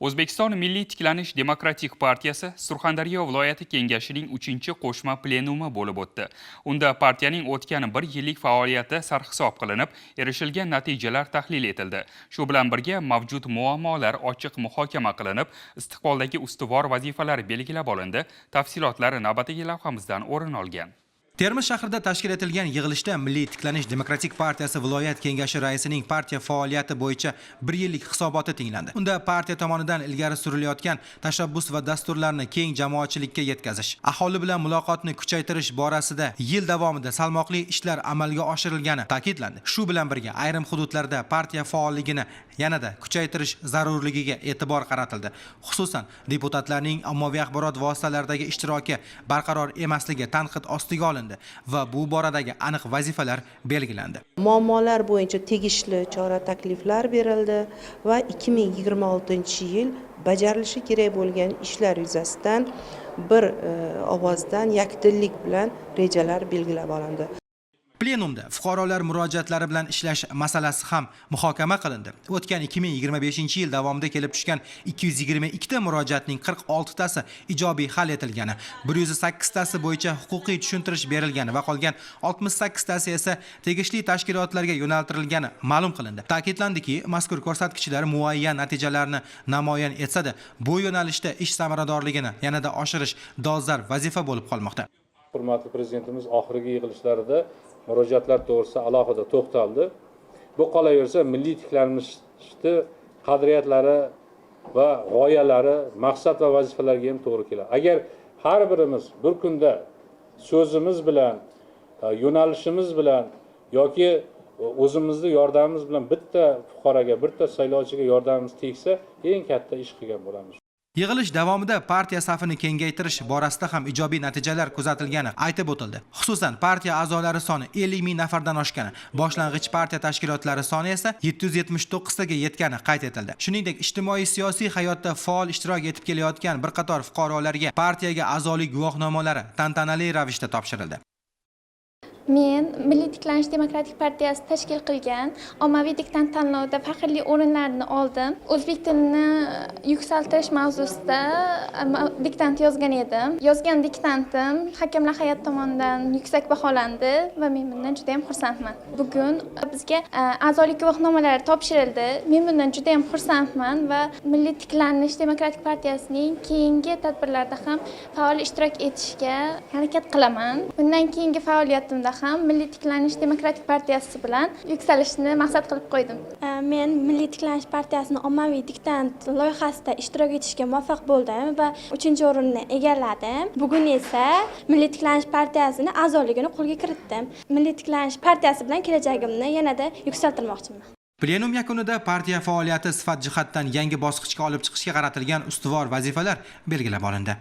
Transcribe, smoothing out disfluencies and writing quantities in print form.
O'zbekiston Milliy tiklanish demokratik partiyasi Surxondaryo viloyati kengashining 3-qo'shma plenumi bo'lib o'tdi. Unda partiyaning o'tgan bir yillik faoliyati sarhisob qilinib, erishilgan natijalar tahlil etildi. Shu bilan birga mavjud muammolar ochiq muhokama qilinib, istiqboldagi ustuvor vazifalar belgilab olindi. Tafsilotlar navbatdagi lavhamizdan o'rin olgan. Termiz shahrida tashkil etilgan yig'ilishda Milliy tiklanish demokratik partiyasi viloyat kengashi raisining partiya faoliyati bo'yicha bir yillik hisoboti tinglandi. Unda partiya tomonidan ilgari surilayotgan tashabbus va dasturlarni keng jamoatchilikka yetkazish, aholi bilan muloqotni kuchaytirish borasida yil davomida salmoqli ishlar amalga oshirilgani ta'kidlandi. Shu bilan birga ayrim hududlarda partiya faolligini yanada kuchaytirish zarurligiga e'tibor qaratildi. Xususan, deputatlarning ommaviy axborot vositalaridagi ishtiroki barqaror emasligi tanqid ostiga olindi va bu boradagi aniq vazifalar belgilandi. Muammolar bo'yicha tegishli chora takliflar berildi va 2026 yil bajarilishi kerak bo'lgan ishlar yuzasidan bir ovozdan, yakdillik bilan rejalar belgilab olindi. Plenumda fuqarolar murojaatlari bilan ishlash masalasi ham muhokama qilindi. O'tgan 2025-yil davomida kelib tushgan 222 ta murojaatning 46 tasi ijobiy hal etilgani, 108 tasi bo'yicha huquqiy tushuntirish berilgani va qolgan 68 tasi esa tegishli tashkilotlarga yo'naltirilgani ma'lum qilindi. Ta'kidlandiki, mazkur ko'rsatkichlar muayyan natijalarni namoyon etsa-da, bu yo'nalishda ish samaradorligini yanada oshirish dolzarb vazifa bo'lib qolmoqda. Hurmatli Prezidentimiz oxirgi yig'ilishlarida murojaatlar to'g'risida alohida to'xtaldi. Bu, qolaversa, Milliy tiklanishni qadriyatlari va g'oyalari, maqsad va vazifalariga ham to'g'ri keladi. Agar har birimiz bir kunda so'zimiz bilan, yo'nalishimiz bilan yoki o'zimizni yordamimiz bilan bitta fuqaroga, bitta saylovchiga yordamimiz tegsa, eng katta ish qilgan bo'lamiz. Yig'ilish davomida partiya safini kengaytirish borasida ham ijobiy natijalar kuzatilgani aytib o'tildi. Xususan, partiya a'zolari soni 50 ming nafardan oshgani, boshlang'ich partiya tashkilotlari soni esa 779 taga yetgani qayd etildi. Shuningdek, ijtimoiy siyosiy hayotda faol ishtirok etib kelayotgan bir qator fuqarolarga partiyaga a'zolik guvohnomalari tantanali ravishda topshirildi. Men Milliy tiklanish demokratik partiyasi tashkil qilgan ommaviy diktant tanlovida faxrli o'rinlarni oldim. O'zbek tilini yuksaltirish mavzusida diktant yozgan edim. Yozgan diktantim hakamlar hay'ati tomonidan yuksak baholandi va men bundan juda ham xursandman. Bugun bizga a'zolik guvohnomalari topshirildi. Men bundan juda ham xursandman va Milliy tiklanish demokratik partiyasining keyingi tadbirlarida ham faol ishtirok etishga harakat qilaman. Bundan keyingi faoliyatimda ham Milliy tiklanish demokratik partiyasi bilan yuksalishni maqsad qilib qo'ydim. Men Milliy tiklanish partiyasini ommaviy diktant loyihasida ishtirok etishga muvaffaq bo'ldim va uchinchi o'rinni egalladim. Bugun esa Milliy tiklanish partiyasini a'zoligini qo'lga kiritdim. Milliy tiklanish partiyasi bilan kelajagimni yanada yuksaltirmoqchiman. Plenum yakunida partiya faoliyati sifat jihatdan yangi bosqichga olib chiqishga qaratilgan ustuvor vazifalar belgilab olindi.